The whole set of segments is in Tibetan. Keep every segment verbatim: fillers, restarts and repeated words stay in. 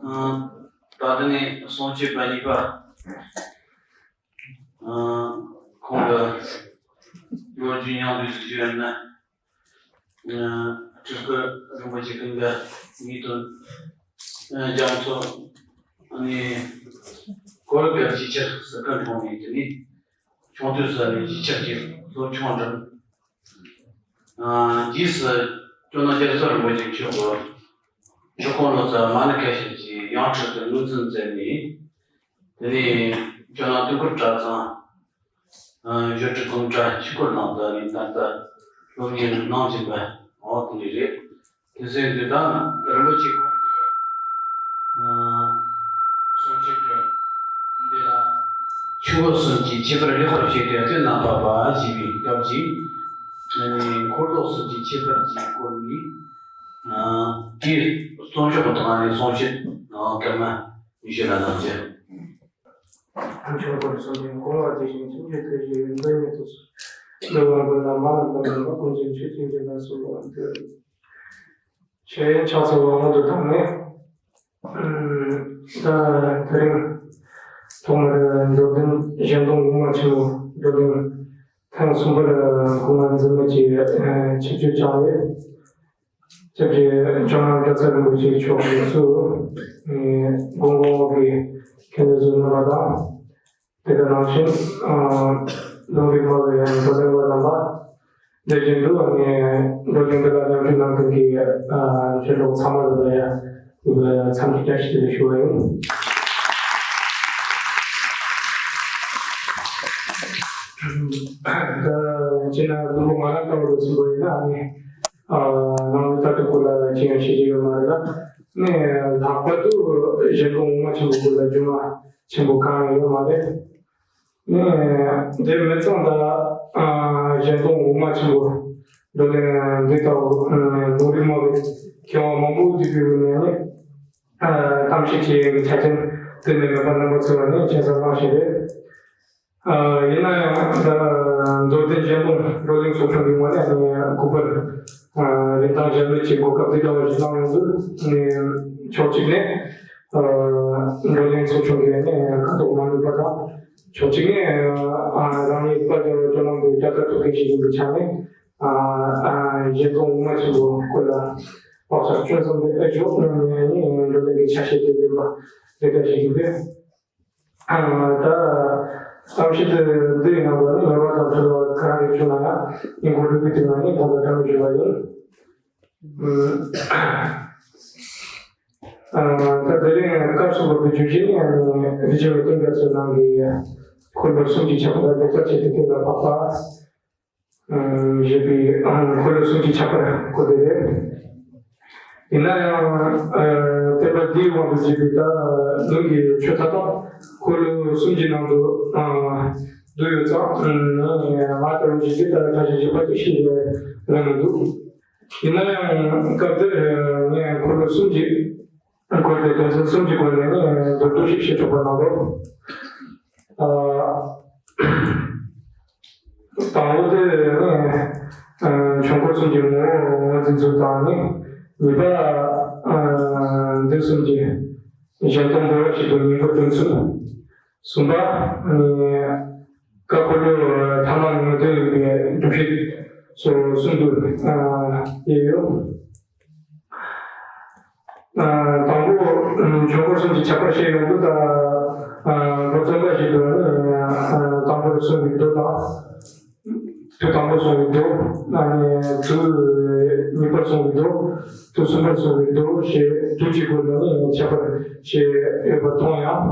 ཨ། ད་ལྟ་ནས་གསུང་ཆོས་པ་གཉིས་པ། ཨ། ཁོང་གི་ལོ་རྒྱུས་སྙིང་བསྡུས་ཤིག་ཞུ་ཡ་ན། ཨ། སྤྲུལ་སྐུ་རིན་པོ་ཆེ་ཀུན་དགའ་ངེས་དོན། ཨ། རྒྱ་མཚོ། ཨ་ནི་གོ་ལ་ག་ཅིག་ཆར་ཟེར་མཁན་གྲོང་ནས་དེ་ནི་ཆུང་དུས་ས་ནས་གཞིས་ཆགས་ཀྱི་ལོ་ཆུང་འགྲིམ། ཨ། རྗེས་སུ་ཇོ་ནང་རྒྱལ་ཚབ་རིན་པོ་ཆེ་མཆོག་གིས་འབྲི་གུང་ལོ་ཙཱ་བ་མ་ཎི་མཁས་བྱེད་ཀྱི་ཡང་སྤྲུལ་དུ་ངོས་འཛིན་མཛད་ནས། དེ་ནས་ཇོ་ནང་དུས་འཁོར་གྲྭ་ཚང་། ཨ། ཞི་ཁྲོ་སྒོམ་གྲྭ་ཆོས་འཁོར་ནང་དུ་ནི་ད་ལྟ་སློབ་གཉེར་གནང་བཞིན་པ། འོ་དེ་འདྲ་རེད། དེ་ཚོའི་འདི་དང་རིན་པོ་ཆེ་ཁོང་གི། ཨ། གསུང་ཆོས་ཀྱི་འདི་ལ་ཆུ་བོ་གསུམ་གྱི་ཁྱད་པར་ལེགས་པར་བཤད་པའི་དོན་རྣམ་པ་པ་ཞེས་པའི་སྐབས་ཀྱི། ཨ་ནི་འཁོར་ལོ་གསུམ་གྱི་ཁྱད་པར་གྱི་སྐོར་ནས། ཨ། དེའི་རྩོམ་ཤོག་གི་ཐོག་ནས་གསུང་ཆོས་སྐར་མ་ཉི་ཤུ་ལ་གནང་རྒྱུ། ཨ། ཆོས་འཁོར་གསུམ་ལྡན་གོང་ལ་དེ་བཞིན་ཁྱིམ་གྱི་དེ་བཞིན་འདི་ཉིད་དུ་སོང་། འདི་བ་མགོན་ལ་མ་ལ་འདམ་པ་ཀུན་གྱི་མཆོད་ཅིང་འདི་ལ་གསོལ་བ་འདེབས། ཞེས་ཕྱག་འཚལ་བ་སྔོན་དུ་བཏང་ནས། ད་དེ་རིང་ཐོག་མར་མདོ་དོན་གཞན་སྟོང་དབུ་མ་ཆེན་པོ་བགྲོ་གླེང་ཐེངས་གསུམ་པར་སྐུ་ངལ་འཛེམས་མེད་ཀྱིས་ཆིབས་བསྒྱུར་བྱུང་བའི། སྐྱབས་རྗེ་ཇོ་ནང་རྒྱལ་ཚབ་རིན་པོ་ཆེ་མཆོག་གིས་སུ། དགོངས་དགོངས་ཀྱི་མཁན་སློབ་ཚོའི་རྣམ་པ་དང་། དེ་ག་ནང་བཞིན། ལུང་རིགས་སྨྲ་བའི་བགྲོ་གླེང་པ་རྣམ་པ། དེ་བཞིན་དུ་ངས་བགྲོ་གླེང་འདི་ལ་མཉམ་ཞུགས་གནང་མཁན་གྱི་ཆོས་གྲོགས་ཚང་མ་ལ་ཡང་འཚམས་འདྲི་བཀྲ་ཤིས་བདེ་ལེགས་ཞུ་བ་ཡིན། ད་སྤྱིར་ན་ལུང་པ་ང་རང་ལྟ་བུ་ལ་མཚོན་པ་ཡིན་ན། ཨ་ནི། ཨ། ནང་མི་ལྟ་གྲུབ་སྐོར་ལ་ཅི་ཡང་བཤད་རྒྱུ་ཡོད་མ་རེད་ལ། ནས་ལྷག་པར་དུ་གཞན་སྟོང་དབུ་མ་ཆེན་པོའི་སྐོར་ལ་རྒྱུས་མངའ་ཆེན་པོ་གང་ཡང་ཡོད་མ་རེད། ནས་དེ་མི་ཚང་ད། ཨ། གཞན་སྟོང་དབུ་མ་ཆེན་པོ་བགྲོ་གླེང་འདི་ལྟ་བུ་ལུང་རིགས་སྨྲ་བའི་མཁས་དབང་མང་པོ་འདུས་པའི་དབུས་ནས་ནི། ཨ། གཏམ་བཤད་བྱེད་ཡས་ཀྱི་ཆ་རྐྱེན་དེ་ནས་མེད་པ་རྣམ་པ་ཚོ་ལ་ནི་མཁྱེན་གསལ་གནང་བཞིན་རེད། ཨ། ཡིན་ན་ཡང་ད་མདོ་དོན་གཞན་སྟོང་བགྲོ་གླེང་ཚོགས་ཆུང་གི་ངོས་ནས་ཨ་ནི་སྐུ་པར། ཨ། རིན་ཐང་གཞལ་མེད་ཀྱི་གོ་སྐབས་འདི་ལྟ་བུ་ཞིག་གནང་ཡོང་དུས་ནི་ཕྱོགས་གཅིག་ནས། ཨ། བགྲོ་གླེང་ཚོགས་ཆུང་གི་ནས་ཁ་དོག་མ་ནུས་པ་དང་། ཕྱོགས་གཅིག་ནས། ཨ། རང་ཉིད་དཔལ་འབྱོར་སྤྱོད་ལམ་དུ་བསྐྱར་དར་ཐུབ་མཁན་ཞིག་ཡིན་པའི་ཆ་ནས། ཨ། ཨ། གཞན་སྟོང་དབུ་མ་ཆེན་པོའི་སྐོར་ལ་བག་ཆགས་ཆུང་ཙམ་ལས་ཨེ་འཇོག་ནས་ནི་བགྲོ་གླེང་གི་ཆ་ཤས་དེ་ལེན་པ་དེ་འདྲ་ཞིག་ཡིན་པས། ཨ། ད་གཏམ་བཤད་འདི་ཡི་ནང་དུ་ནི་ངེས་པར་དུ་འཁྲུལ་བ་ག་རེ་བྱུང་ན་ཡང་ངེས་འགོག་ཐུབ་པའི་དུས་ན་ནི་ད་ལྟ་བཀྲ་མི་ཞུ་བ་ཡིན། ཨ། ད་དེ་རིང་སྐབས་སུ་བབས་པའི་བརྗོད་གཞི་ནི་ཨ་ནི་རི་ཆུ་བའི་སྟེང་ག་ཚོའི་ནང་གི་འཁོར་ལོ་གསུམ་གྱི་ཁྱད་པར་ལ་ལེགས་པར་ཆེ་སྟེ་སྟེང་ལ་བབས་པ། ཞེས་པའི་འཁོར་ལོ་གསུམ་གྱི་ཁྱད་པར་བཀོད་དེ་རེད། ཡིན་ན་ཡང་། ཨ། བསྟན་པ་འདིའི་དབང་དུ་བྱས་པའི་ད་ལུང་གི་ཆོས་མཐའ་དག་འཁོར་ལོ་གསུམ་གྱི་ནང་དུ། ཨ། འདུས་ཡོད་ཙང་། ང་ལྟ་བུ་ཞིག་གིས་ད་ཁ་ཤས་ཞིབ་པ་ཅིག་ཤེས་ཀྱི་རེད་མི་འདུག་ཡིན་ན་ཡང་སྐབས་འདིར་ངས་འཁོར་ལོ་གསུམ་གྱི། འཁོར་འདས་དོན་ཚན་གསུམ་གྱི་སྒོ་ནས་ནི་མདོར་བསྡུས་ཤིག་བཤད་ཆོག་པ་གནང་རོགས། ཨ། དང་པོ་དེ་ནི། ཨ། ཆོས་འཁོར་གསུམ་གྱི་ངོ་བོ་ངོས་འཛིན་ཚུལ་དང་ནི། གཉིས་པ། ཨ། འདི་གསུམ་གྱི་གཞན་སྟོང་འབོལ་བ་ཞིག་ཏུ་ངེས་པར་སྟོན་ཚུལ། གསུམ་པ། ཨ། ཀ་འཁོར་ལོ་ཐ་མ་ངེས་དོན་ཡིན་པའི་སྒྲུབ་བྱེད་སོགས་གསུམ་དུ། ཨ། དབྱེ་ཡོད། ཨ། དང་པོ། ཨ། ཆོས་འཁོར་གསུམ་གྱི་ཁྱད་པར་བཤད་ཡོང་དུས་ད། ཨ། མདོ་རྩོམ་པ་ཞིག་ཏུ་ནི། ཨ། དང་པོར་གསུངས་པའི་མདོ་དང་། དུས་དང་པོར་གསུངས་པའི་མདོ། ཨ་ནི་དུས་གཉིས་པར་གསུངས་པའི་མདོ། དུས་གསུམ་པར་གསུངས་པའི་མདོ་ཞེས་དུས་ཀྱི་སྒོ་ནས་ནི་ཁྱད་པར་བཤད་ཡོད་པ་མཐོང་ཡང་།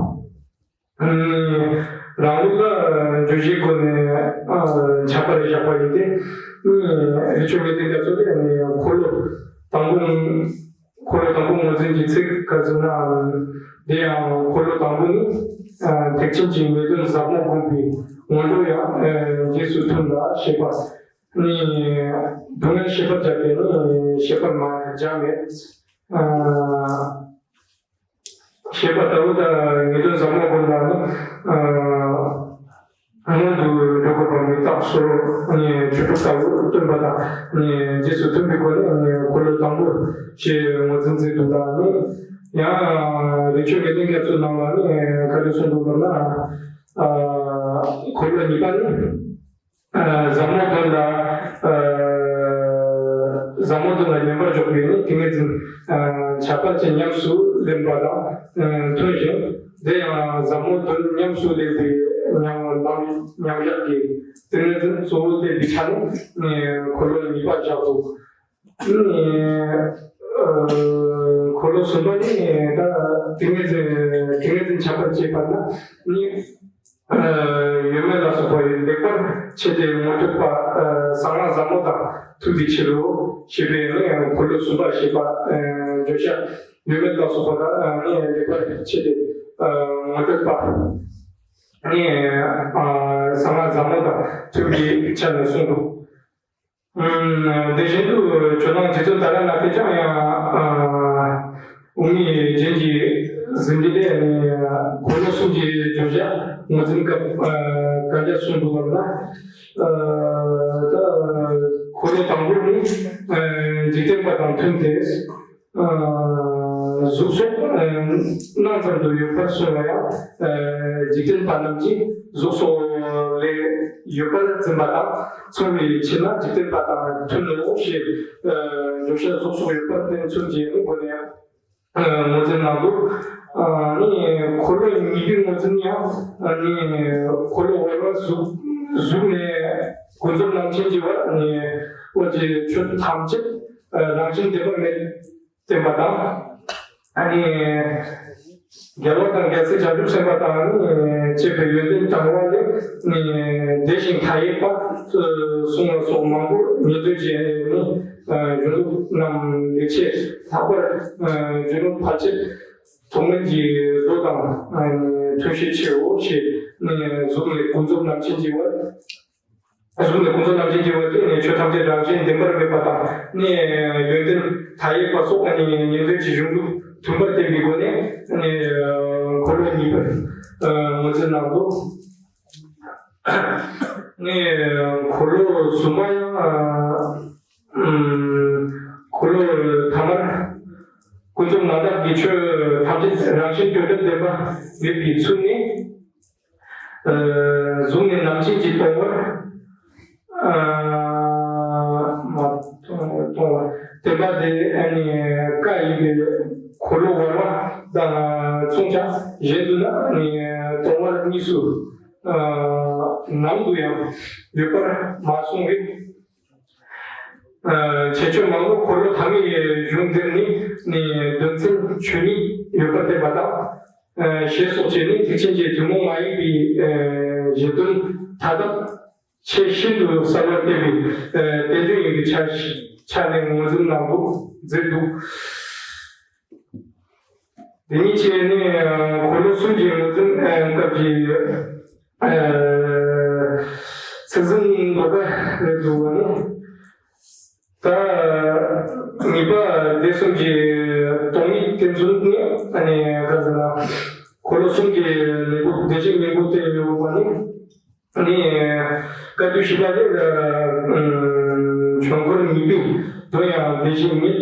ཨ་ནི་རང་ལུགས་ལ་བརྗོད་བྱའི་སྒོ་ནས། ཨ། ཁྱད་པར་བཞག་པ་ཡིན་ཏེ། ཨ་ནི་རི་ཆུ་བའི་སྟེང་ག་ཚོ་དེ་ནི་འཁོར་ལོ་དང་པོ། འཁོར་ལོ་དང་པོ་ངོས་འཛིན་གྱི་ཚིག་ག་ཟེར་ན། དེ་ཡང་འཁོར་ལོ་དང་པོ་ནི། ཨ། ཐེག་ཆེན་གྱི་ངེས་དོན་ཟབ་མོ་བསྒོམས་པའི་སྔོན་འགྲོ་ཡང་། ཨ། རྗེས་སུ་མཐུན་ལ་ཞེས་པ་ནི། སྡུག་བསྔལ་ཤེས་པར་བྱ་བའི་ནི་ཤེས་པར་མ་བྱ་མེད། ཨ། ཞེས་པ་ལྟ་བུ་དང་ངེས་དོན་ཟབ་མོ་བསྒོམས་ལ་ནི། ཨ། སྔོན་དུ་འགྲོ་དགོས་པ་མི་རྟག་སོགས་ནི་ཆོས་དྲུག་ལྟ་བུ་སྟོན་པ་དང་ནི་རྗེས་སུ་མཐུན་པའི་སྒོ་ནས་ནི་འཁོར་ལོ་དང་པོ་ཞེས་ངོས་འཛིན་མཛད་འདུག་ལ། ཡང་རི་ཆོས་དགེ་ལྡན་རྒྱ་མཚོའི་ནང་ལ་ནི་ག་རེ་གསུངས་འདུག་ལབ་ན། ཨ། འཁོར་ལོ་གཉིས་པ་ནི། ཨ། ཟབ་མོ་དོན་ལ། ཨ། ཟབ་མོ་དོན་ལ་ཉམས་པར་འཇུག་པའི་ནི་ཏིང་ངེ་འཛིན། ཨ། ཆ་ཕལ་ཆེར་ཉམས་སུ་ལེན་པ་དང་། ཨ། མཐུན་ཞིང་། དེ་ཡང་ཟབ་མོ་དོན་ཉམས་སུ་ལེན་པའི་ཉམས་ལམ་ཉམས་བཞག་གི་ཏིང་ངེ་འཛིན་གཙོ་བོ་བསྟན་པའི་ཆ་ནས་འཁོར་ལོ་གཉིས་པ་བཞག་འདུག། ཨ། འཁོར་ལོ་གསུམ་པ་ནི་ད་ཏིང་ངེ་འཛིན་ཏིང་ངེ་འཛིན་ཁྱབ་པར་བྱེད་པ་ན་ནི། ཨ། ཡོད་མེད་ལ་སོགས་པ་ལེགས་པར་ཕྱེ་སྟེ་ངོ་སྤྲོད་པ། ཨ། གསང་སྔགས་ཟབ་མོ་དང་མཐུན་པའི་ཕྱིར་རོ་ཞེས་པའི་ནི་འཁོར་ལོ་གསུམ་པ་ཞེས་པ། ཨ། བརྗོད་བྱ་ཡོད་མེད་ལ་སོགས་པ་དང་ནི་ལེགས་པར་ཕྱེ་སྟེ། ཨ། ངོ་སྤྲོད་པ་ནི། ཨ། གསང་སྔགས་ཟབ་མོ་དང་མཐུན་པའི་ཆ་ནས་གསུངས་འདུག། ཨ། དེ་བཞིན་དུ་ཇོ་ནང་རྗེ་བཙུན་ད་ར་ནཱ་ཐས་ཀྱང་ཡང་། ཨ། དབུ་མའི་རྒྱན་གྱི་ཟིན་བྲིས་ལས་ནི་འཁོར་ལོ་གསུམ་གྱི་བརྗོད་བྱ་ངོས་འཛིན་སྐབས། ཨ། གན་རྒྱ་གསུངས་འདུག་པ་ལ། ཨ། ད་འཁོར་ལོ་དང་པོ་ནི། ཨ། འཇིག་རྟེན་པ་དང་མཐུན་ཏེ། ཨ། གཟུགས་སོགས། ཨ། སྣང་ཙམ་དུ་ཡོད་པར་གསུངས་པ་ཡང་། ཨ། འཇིག་རྟེན་པ་རྣམས་ཀྱིས་གཟུགས་སོགས་ལས་ཡོད་པར་འཛིན་པ་དང་མཚུངས་པའི་ཕྱིར་ན་འཇིག་རྟེན་པ་དང་མཐུན་ནོ་ཞེས། ཨ། བརྗོད་བྱ་གཟུགས་སོགས་ཡོད་པར་བསྟན་ཚུལ་གྱི་ནི་སྒོ་ནས་ཡང་། ཨ། ངོས་འཛིན་གནང་འདུག། ཨ། ནི་འཁོར་ལོ་གཉིས་པའི་ངོས་འཛིན་ཡང་། ཨ། ནི་འཁོར་ལོ་བར་བ་གཟུགས་གཟུགས་ནས་ཀུན་རྫོབ་རྣམ་མཁྱེན་གྱི་བར། ནི་བར་གྱི་ཆོས་ཐམས་ཅད། ཨ། རང་བཞིན་བདེན་པར་མེད། བསྟན་པ་དང་། ཨ་ནི། རྒྱལ་བ་དང་རྒྱལ་སྲས་བྱང་ཆུབ་སེམས་དཔའ་དང་ནི་བཅས་པའི་ཡོན་ཏན་དྲང་བ་ལས་ནི་བདེ་ཞིང་མཐའ་ཡས་པ་གསུངས་པ་སོགས་མང་པོར་ཉན་ཐོས་ཀྱི་ནི་གཞུང་ལུགས་རྣམས་ལེགས་བཤད་ལྷག་པར་རྒྱུད་ལུང་ཕལ་ཆེར་ཐུགས་སྨོན་གྱི་མདོ་དང་མཐུན་ཤས་ཆེའོ་ཞེས་ནི་གཟུགས་ནས་ཀུན་རྫོབ་རྣམ་མཁྱེན་གྱི་བར། གཟུགས་ནས་ཀུན་རྫོབ་རྣམ་མཁྱེན་གྱི་བར་གྱི་ནི་ཆོས་ཐམས་ཅད་རང་བཞིན་བདེན་པར་མེད་པ་དང་ནི་ཡོན་ཏན་མཐའ་ཡས་པ་སོགས་ནི་ཉན་ཐོས་ཀྱི་གཞུང་ལུགས་མཐུན་པར་བསྟན་པའི་སྒོ་ནས་ནི་འཁོར་ལོ་གཉིས་པར་ངོས་འཛིན་གནང་འདུག། ནི་འཁོར་ལོ་གསུམ་པ་ཡང་། ཨ། འཁོར་ལོ་ཐ་མར་ཀུན་རྫོབ་རྣམ་དག་གི་ཆོས་ཐམས་ཅད་རང་བཞིན་དོན་དམ་བདེན་པ་མེད་པའི་ཚུལ་ནི། ཨ། གཟུགས་ནས་རྣམ་མཁྱེན་གྱིས་སྟོང་པར། ཨ། མ་སྟོང་པར་སྟོང་པར་བསྟན་པ་དེ་ནི་བཀའ་ཡིན་པས་འཁོར་ལོ་བར་བ་དང་མཚུངས་ཀྱང་གཞན་དུ་ན་ནི་སྟོང་པར་གཉིས་སུ། ཨ། ནང་དུ་ཡང་ཡོད་པར་མ་གསུངས་པས། ཨ། ཁྱད་ཆོས་མང་པོ་འཁོར་ལོ་ཐ་མའི་གཞུང་འདིར་ནི་ནི་དོན་ཚན་ཆོས་ཉིད་ཡོད་པར་བསྟན་པ་དང་། ཨ། ཞེས་སོགས་ཀྱིས་ནི་ཐེག་ཆེན་གྱི་ཐུན་མོང་མ་ཡིན་པའི། ཨ། གཞི་དོན་མཐའ་དག་ཆེས་ཤིན་ཏུ་གསལ་བར་བསྟན་པའི། ཨ། བསྟན་བཅོས་ཡིན་པའི་ཆ་ཆ་ནས་ངོས་འཛིན་གནང་འདུག་མཛད་འདུག། དེ་ཉིད་ཀྱི་ནི་འཁོར་ལོ་གསུམ་གྱི་ངོས་འཛིན་སྐབས་ཀྱི། ཨ། ཚིག་ཟིན་ལོ་ཀ་རེད་འདུག་བ་ནི། ད་ངེས་པ་སྡེ་གསུམ་གྱི་སྟོང་ཉིད་བསྟན་ཚུལ་ནི་ཨ་ནི་ག་ཟེར་ན། འཁོར་ལོ་གསུམ་གྱི་ལེའུ་བདེ་གཤེགས་ལེའུ་བསྟན་ཡོད་པ་ནི། ནི་བཀའ་བསྡུས་བཞི་པ་ལས། ཨ། ཆོས་འཁོར་གཉིས་པའི་དོན་ཡང་བདེ་གཤེགས་ཉིད།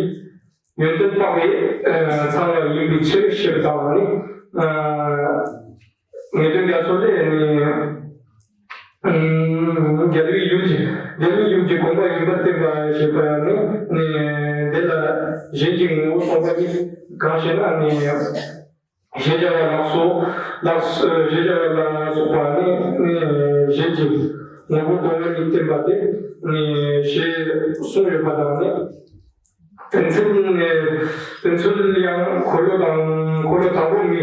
ཡོན་ཏན་དཔག་པའི་ཚང་བ་ཡིན་པའི་ཕྱིར་ཞེས་པ་དང་ནི། ངེས་དོན་རྒྱ་མཚོ་ལས་ནི། རྒྱལ་བའི་ཡུམ་གྱི་རྒྱལ་བའི་ཡུམ་གྱི་དགོངས་པ་ཡིན་པར་བསྟན་པ་ཞེས་པ་ནི་ནི་དེ་ལ་གཞན་གྱི་ངོ་བོ་སྟོང་པ་ཉིད་གང་ཞེ་ན་ནི། ཞེས་བྱ་བ་ལ་སོགས་ལ་ཞེས་བྱ་བ་ལ་སོགས་པ་ནི་ནི་གཞན་གྱི་ངོ་བོ་སྟོང་པ་ཉིད་བསྟན་པ་དེ་ནི་ཞེས་གསུངས་ཡོད་པ་དང་ནི། དེ་ཚུལ་ནི་དེ་ཚུལ་ཡང་འཁོར་ལོ་དང་འཁོར་ལོ་དང་པོ་ནི།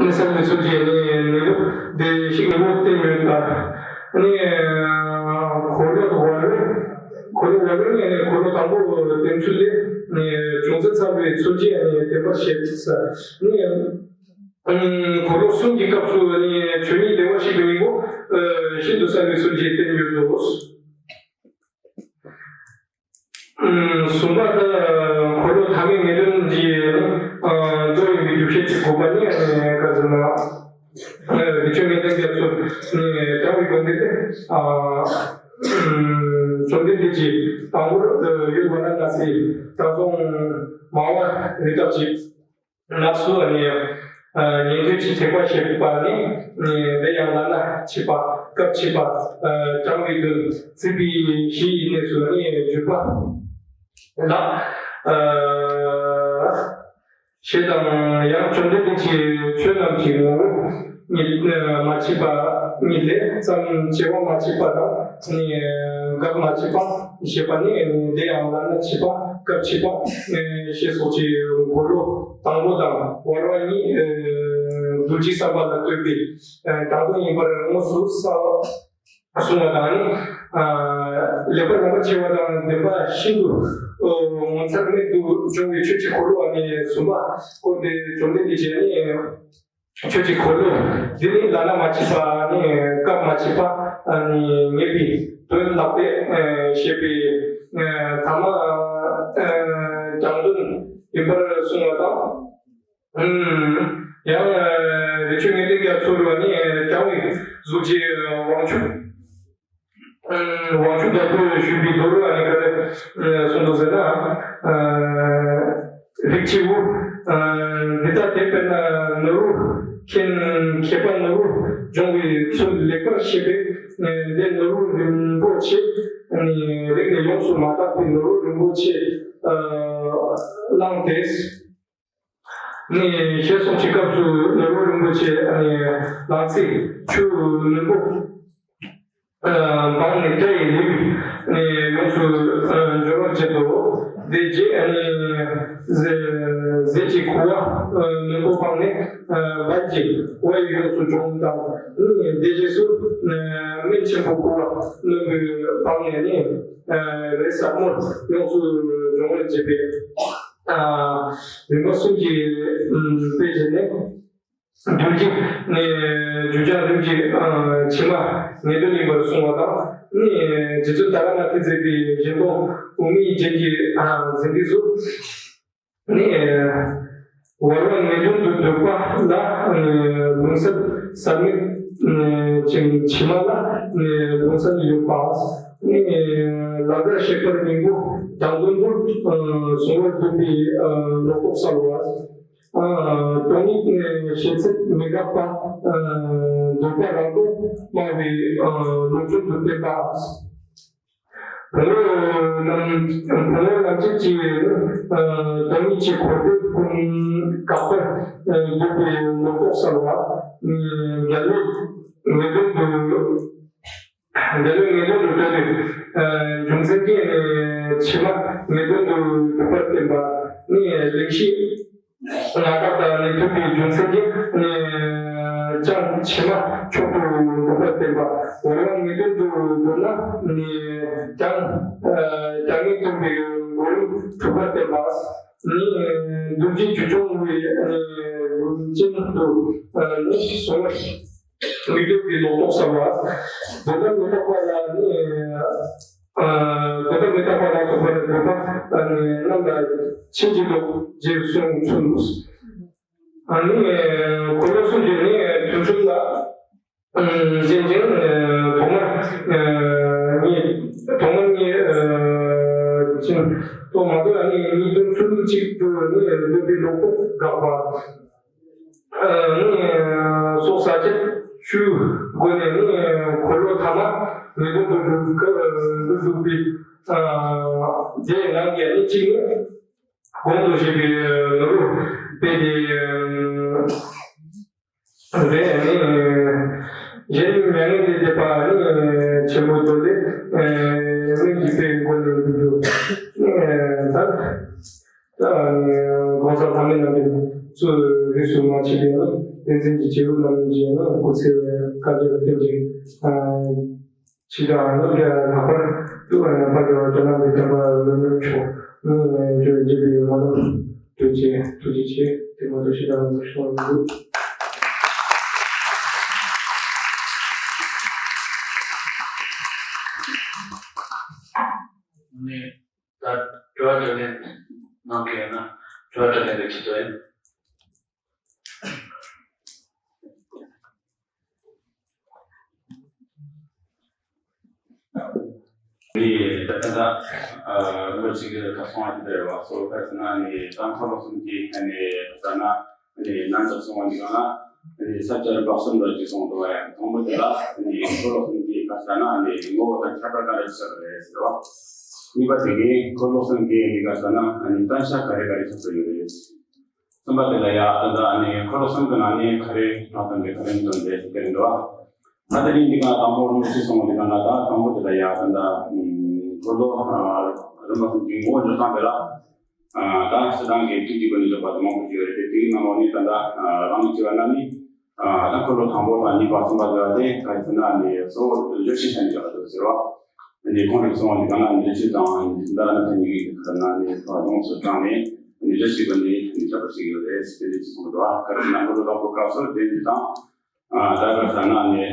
ནི་གསལ་བའི་ཚུལ་གྱིས་ནི་ནི་ལུགས་དེ་ཞིག་ངོ་བོ་བསྟན་ཡོད་ལ། ནི་འཁོར་ལོ་བར་བས་འཁོར་ལོ་བར་བས་ནི་འཁོར་ལོ་དང་པོ་བསྟན་ཚུལ་ལས་ནི་ཅུང་ཟད་གསལ་བའི་ཚུལ་གྱིས་ནི་བསྟན་པར་བཤད་ས་ནི། འཁོར་ལོ་གསུམ་གྱི་སྐབས་སུ་ནི་ཆོས་ཉིད་བདེ་བར་གཤེགས་པའི་སྙིང་པོ་ཤིན་ཏུ་གསལ་བའི་ཚུལ་གྱིས་བསྟན་ཡོད་དོ། གསུམ་པ་དེ་འཁོར་ལོ་ཐ་མའི་ངེས་དོན་གྱི་མདོ་ཡིན་པའི་སྒྲུབ་བྱེད་ཀྱི་དགོངས་པ་ནི་ག་ཟེར་ན། རི་ཆོས་ངེས་དོན་རྒྱ་མཚོ་ནི་དྲང་བའི་དགོངས་པ་དེ། བཅོམ་ལྡན་འདས་ཀྱིས་དང་པོར་ཡུལ་ཝཱ་ར་ཎཱ་སིའི་བྲག་རྫོང་མ་ཝ་རི་ཏ་ ཅིག་ནགས་སུ་ནི་ཉན་ཐོས་ཀྱི་ཐེག་པ་བཤད་པ་ནི་འདི་ཡང་བླ་ན་མཆིས་པ་སྐབས་མཆིས་པ་བགྲང་བའི་དོན་བརྩིས་པའི་གཞི་ཡི་གནས་སུ་ནི་བརྗོད་པ་ལ། ཞེས་དང་ཡང་བཅོམ་ལྡན་འདས་ཀྱིས་ཆོས་རྣམས་ཀྱི་ངོ་བོ་ཉིད་མ་མཆིས་པ་ཉིད་ལས་ཙམ་སྐྱེ་བ་མ་མཆིས་པ་དང་ནི་འགག་མ་མཆིས་པ་ཞེས་པ་ནི་འདི་ཡང་བླ་ན་མཆིས་པ་སྐབས་མཆིས་པ་ཞེས་སོགས་ཀྱི་འཁོར་ལོ་དང་པོ་དང་བར་པ་གཉིས་རྡོ་རྗེ་བསམ་པ་ལ་ལྟོས་པའི་དང་པོ་ཡིན་པར་དངོས་སུ་གསལ་གསུངས་པ་དང་ནི། ལེགས་པར་རྣམ་པར་ཕྱེ་བ་དང་ལྡན་པ་ཤིན་ཏུ་ངོ་མཚར་རྨད་དུ་བྱུང་བའི་ཆོས་ཀྱི་འཁོར་ལོ་ནི་གསུམ་པ་བསྐོར་ཏེ་བཅོམ་ལྡན་འདས་ཀྱིས་ནི་ཆོས་ཀྱི་འཁོར་ལོ་འདི་ནི་བླ་ན་མ་མཆིས་པ་ནི་སྐབས་མ་མཆིས་པ་ནི་ངེས་པའི་དོན་བརྟགས་ཏེ་བཤད་པའི་ཐ་མ་རྐྱང་དོན་ཡིན་པར་གསུངས་པ་དང་། ཡང་རི་ཆོས་ངེས་དོན་རྒྱ་མཚོ་རུ་ནི་རྐྱང་བའི་གཟུགས་ཀྱི་དབང་ཕྱུག་དབང་ཕྱུག་དགའ་པོས་ཞུས་པའི་མདོ་རུ་ནི་ག་རེ་གསུངས་འདུག་ཟེར་ན། རིགས་ཀྱི་བུ། འདི་ལྟ་སྟེ་དཔེར་ན་ནོར་བུ་མཁན་མཁས་པ་ནོར་བུ་སྦྱོང་བའི་ཚུལ་ལེགས་པར་ཤེས་པས། འདི་ནོར་བུ་རིན་པོ་ཆེ་རིགས་ནི་ཡོངས་སུ་མ་དག་པའི་ནོར་བུ་རིན་པོ་ཆེ་བླངས་ཏེ། ནི་ཞེས་གསུངས་ཀྱི་སྐབས་སུ་ནོར་བུ་རིན་པོ་ཆེ་ནི་ལང་ཚེ་ཆུ་རྣོན་པོ་སྦངས་ནས་སྐྲ་ཡི་ལེབ་ནི་ཡོངས་སུ་འབྱོར་བར་བྱེད་དོ། དེ་རྗེས་ནི་ཟས་ཀྱི་ཁུ་བ་རྣོན་པོ་སྦངས་ནས་འབལ་གྱི་བ་ཡི་ཡོངས་སུ་སྦྱོང་དང་། དེ་རྗེས་སུ་སྨན་ཆེན་པོ་ཁུ་བ་རྣོན་པོས་སྦངས་ནས་ནི་རས་ཟབ་མོར་ཡོངས་སུ་སྦྱོང་བར་བྱེད་པའི། རིམ་པ་གསུམ་གྱི་དཔེ་བྱས་ནས། རྡོ་རྗེ་ནི་རྒྱུ་རྐྱང་རིམ་གྱིས་ཕྱི་མ་ངེས་དོན་ཡིན་པར་གསུངས་པ་དང་ནི། རྗེ་བཙུན་ཏཱ་ལ་ནཱ་ཐས་མཛད་པའི་གཞན་སྟོང་དབུ་མའི་རྒྱན་གྱི་འཛིན་སྟངས་སུ་ནི། བར་པ་ངེས་དོན་དུ་འདོད་པ་ལ་ལུང་ཟབ་ཟབ་མོ་ཅན། ཕྱི་མ་ལ་ལུང་ཟབ་ཡོད་པ་ནི། ལམ་བདའ་གཤེགས་པར་སྙིང་པོ་རྐྱང་དོན་དུ་གཟུང་བར་འདོད་པའི་ལོག་རྟོག་གསལ་བ། སྟོང་ཉིད་ཤེས་ཚད་མི་འགག་པ། འདོད་པ་རང་གྲོལ་སྨྲ་བའི་ལུགས་སྦྱོར་དུ་བསྟན་པ། བུ་མོ་རྣམས་བུ་མོ་རྣམས་ཀྱིས་སྟོང་ཉིད་ཀྱི་འཁོར་འདས་ཀུན་འགག་པར་འདོད་པའི་ལོག་རྟོག་གསལ་བ། འགལ་བའི་ངེས་དོན་དུ། འདི་ལོའི་ངེས་དོན་དུ་སྤྲོས་ཏེ། རྒྱུ་མཚན་གྱིས་ནི་ཕྱི་མ་ངེས་དོན་དུ་འཇུག་པར་བསྟན་པ་ནི་གླེང་གཞི་ལྔ་དག་དང་ནི་མཐུན་པའི་རྒྱུ་མཚན་གྱིས་ནི་ཀྱང་ཕྱི་མ་མཆོག་ཏུ་འཇུག་པར་བསྟན་པ། འོ་ཡང་ངེས་དོན་དུ་འདོད་ན་ནི་ཀྱང་ཀྱང་ངེས་མཐུན་པའི་སྒོ་ནས་འཇུག་པར་བསྟན་པ་ནི་རྡོ་རྗེ་རྒྱུ་སྦྱོང་བའི་ནི་རིམ་ཅན་དུ་ནི་གསུངས་པ། མི་འདོད་པའི་ལོག་རྟོག་གསལ་བ། དོན་དམ་མི་རྟག་པ་ལ་ནི། དོན་དམ་མི་རྟག་པ་ལ་སོགས་པར་འདོད་པ་རྣམས་ལ་ཕྱིན་ཅི་ལོག་ཅེས་གསུངས་ཚུལ། ཨ་ནི་འཁོར་ལོ་གསུམ་གྱི་ནི་མཐུན་ཚུལ་ལ། གཞན་ཅིང་ཐོག་མར་གཉིས་ཐོག་མར་གཉིས་ཅིང་ཐོག་མ་དོན་ནི་གཉིས་མཐུན་ཚུལ་གཅིག་ཏུ་ནི་འདོད་པའི་ལོག་རྟོག་དགག་པ། ནི་སོགས་ས་བཅད་བཅུའི་སྒོ་ནས་ནི་འཁོར་ལོ་ཐ་མ་ངེས་དོན་དུ་འཇུག་སྐབས་འཇུག་པའི་དེའི་ནང་གི་ནི་གཅིག་ནི་གོང་དུ་བཤད་པའི་ནོར་བུ་དཔེ་དེ་རེད། ནི་གཞན་མྱ་ངན་ལས་འདས་པ་ནི་ཆེན་པོ་དོ་ལེ་སྨན་གྱི་དཔེའི་སྒོ་ནས་འཇུག་རྒྱུ་ནི་ད། ད་ནི་གོང་ས་ལྷ་མི་རྣམས་ཀྱི་གཙོས་རིས་སུ་མ་ཆད་པའི་ནི་བསྟན་འཛིན་གྱི་བྱེ་བུ་རྣམས་ཀྱི་ནི་སྐུ་ཚེ་བསྐལ་བརྒྱར་བརྟན་ཅིང་། ཕྱི་དང་ནང་གི་ལྷག་པར་དུ་ཡང་དཔལ་གྱི་བ་དོ་ན་མི་ལྡན་པ་ལོ་ཉུང་མཆོག་ནི་འཇུག་འཇུག་པའི་ངོ་ལོག་དུ་བྱེད་དུ་བྱེད་ཅེས་དེ་མ་གཏོགས་ཞེ་དྲག་མི་གསུང་འདུག་ནི། ད་དྲི་བ་དྲིས་ལན་གནང་གི་ཡོད་ན་དྲི་བ་དྲིས་ལན་གྱི་ཆེད་དུ་ཡིན། ནི་ད་ལྟ་ད་རིན་པོ་ཆེ་གིས་ད་གསུངས་པ་དེ་ལྟར་བ་སོ་ག་ཟེར་ན་ནི་ད་འཁོར་ལོ་གསུམ་གྱི་ནི་ད་ན་ནི་རྣམ་གཞག་གསུང་བ་འདི་གང་ལ་ནི་ས་བཅད་རིམ་པ་གསུམ་ལ་ཅིག་གསུངས་འདུག་བ། ཡང་དང་པོ་དེ་ལ་ནི་འཁོར་ལོ་གསུམ་གྱི་ག་ཟེར་ན་ནི་ངོ་བོ་དང་ཁྱད་པར་ག་རེ་ཆགས་རེད་ཟེར་བ། གཉིས་པ་དེ་གིས་འཁོར་ལོ་གསུམ་གྱི་ནི་ག་ཟེར་ན་ནི་བརྟེན་བྱ་ག་རེ་ག་རེ་ཆགས་ཡོད་རེད། གསུམ་པ་དེ་ལ་ཡ་ད་ལྟ་ནི་འཁོར་ལོ་གསུམ་གྱི་ནང་ནས་ག་རེ་གྲངས་ཐམ་པའི་ག་རེ་མི་འདོན་པའི་ཟེར་གྱི་རེད་འདུག་བ། ད་དེ་རིང་འདི་ག་དང་པོ་རིན་པོ་ཆེ་གསུངས་པ་འདི་ག་ན་ད་དང་པོ་དེ་ལ་ཡ་ད་ལྟ་འཁོར་ལོ་རིམ་པ་གསུམ་གྱི་ངོ་བོ་འཇོག་སྟངས་དེ་ལ་ད་སྤྱིར་བཏང་གི་ཚིག་གཅིག་པུ་ནས་འཇོག་པ་དང་མང་པོ་ཞིག་ཡོད་རེད་དེ། དེའི་ནང་ལོགས་ནས་ད་ལྟ་རང་ཉིད་བྱས་པ་ན་ནི་ད་འཁོར་ལོ་དང་པོ་དང་གཉིས་པ་གསུམ་པ་དེ་ལ་དེ་ག་རེ་ཟེར་ན་ནི་གཙོ་བོ་བརྗོད་བྱའི་ཆ་ནས་འཇོག་པ་འདུག་ཟེར་བ། ནི་ཁོང་གིས་གསུངས་པ་འདི་ག་ན་འདི་ཆོས་དང་འདི་ལ་ནི་ཐ་སྙད་ཀྱི་ཁ་ན་ནི་ཡོངས་སུ་གྲངས་ནས་འདི་བརྗོད་བྱེད་པ་ནི་འདི་ཁྱབ་པ་ཞིག་ཡོད་རེད། དེ་འདྲ་ཅིག་གསུངས་འདུག་བ། ག་རེ་ན་འཁོར་ལོ་དང་པོའི་སྐབས་སུ་རྟེན་འབྲེལ་དང་། ད་ག་ཟེར་ན་ནི་